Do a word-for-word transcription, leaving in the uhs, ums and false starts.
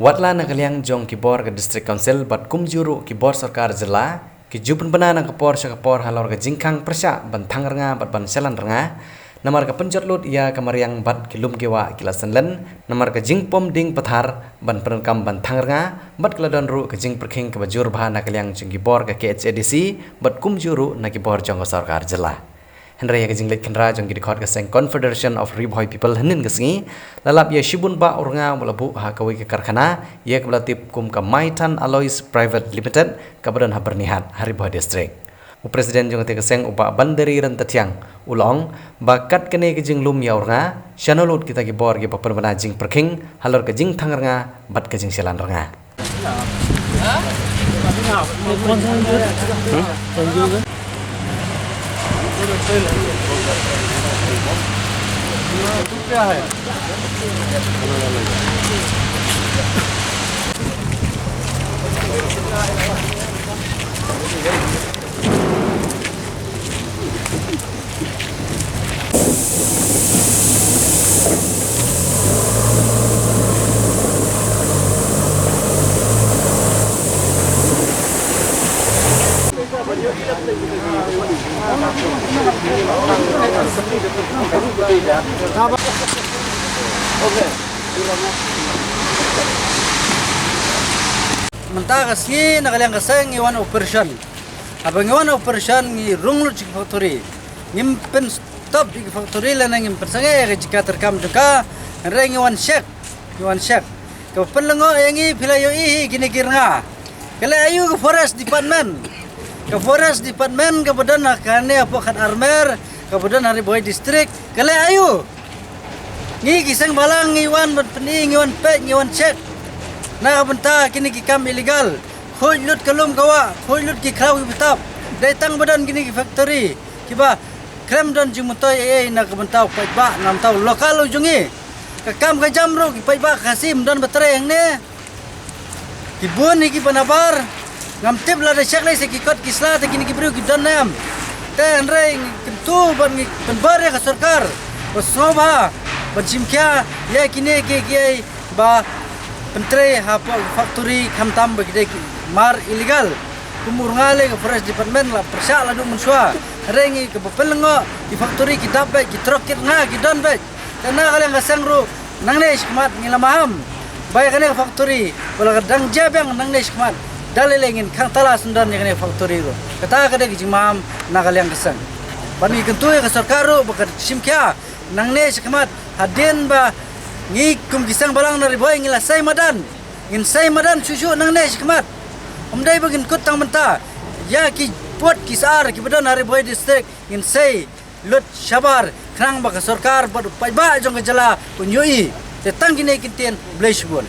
Watla na ka liang jong ki bor ka District Council bad kumjuh ruh ki bor sorkar jylla, ki ju pynbna na ka por sha ka por halor ka jingkhang pyrshah ban thang rnga bad ban shalan rnga, namar ka pynjot lut ïa ka mariang bad ki lum ki wah ki la synlen, namar ka jingpom ding pathar ban pyndonkam ban thang rnga, bad ka la don ruh ka jingpyrkhing kaba jur bha na ka liang jong ki bor ka K H A D C, bad kumjuh ruh na ki bor jong ka sorkar jylla. Hynrei ïa ka jingleit khynra jong ki dkhot ka seng Confederation of Ri Bhoi People hynnin ka sngi, la lap ïa shibun bah u rnga uba la buh ha kawei ka karkhana, ïa kaba la tip kum ka Maithan Alloys Private Limited, kaba don ha Byrnihat, ha Ri Bhoi District. U President jong kata ka seng u Bah Bandari Ryntathiang, u la ong, ba kat kane ka jinglum ïa u rnga, shano lut kita ki bor kiba pynbna jingpyrkhing, halor ka jingthang rnga, bad ka jingshalan rnga. Mynta ka sngi na ka liang ka seng ngi wan operation. Haba ngi wan operation ngi rung lut sha ki factory. Ngim pynstop ïa ki factory lane ngim pynsangeh ïa ka jingkyrkhu kam jong ka. Hynrei ngi wan check, ngi wan check. Kaba pynlyngngoh ïa ngi phi la ïohi hi kine ki rnga. Ka leh aïu ka Forest Department? Ka Forest Department kaba don ha kane hapoh Khatar Mer, kaba don ha Ri Bhoi District. Ka leh aïu? Ngi ki seng balang ngi wan ban pyni, ngi wan peit, ngi wan check. Na ka bynta kine ki kam illegal. Khuid lut ka lum ka wah, khuid lut ki khraw ki btap. Dei tang ba don kine ki factory. Kiba khlem don jingmyntoi ei ei na ka bynta u paidbah, na ka bynta u local u jong ngi. Ka kam ka jam ruh ki paidbah ka Khasi ym don ba trei hangne. Ki bun hi kiba nabar. Ngam tip lada check lei sa ki kot ki sla te kine ki briew ki don ne em. Te hynrei ngi kyntu bad ngi pynbor ïa ka sorkar ba sngewbha ban shim khia ïa kine kiei kiei ba pyntrei hapoh factory khamtam ba ki dei ki mar illegal. Kum u rnga lei ka Forest Department la pyrshah la duh mynshuwa. Hynrei ngi kaba pynlyngngoh ki factory ki dap beit, ki trok ki rnga ki don beit. Te na ka liang ka seng ruh nangne shakhmat ngi la maham ba ïa kane ka factory ba la ka dang jia biang nangne shakhmat. Da lei lei ngin khang tala syndon ïa kane ka factory ruh. Kata ka dei ka jingmaham na ka liang ka seng. Bad ngi kyntu ïa ka sorkar ruh ba ka shim khia nangne shakhmat hadien ba ngi kum ki seng balang na Ri Bhoi ngi la sei madan. Ngin sei madan shuh shuh nangne shakhmat. Ym dei ba ngin kut tang mynta. Ïa ki pud ki sar kiba don ha Ri Bhoi District ngin sei lut shabar khnang ba ka sorkar bad u paidbah jong ka jylla un ïohi. Te tang kine ki ktien, Blei shibun.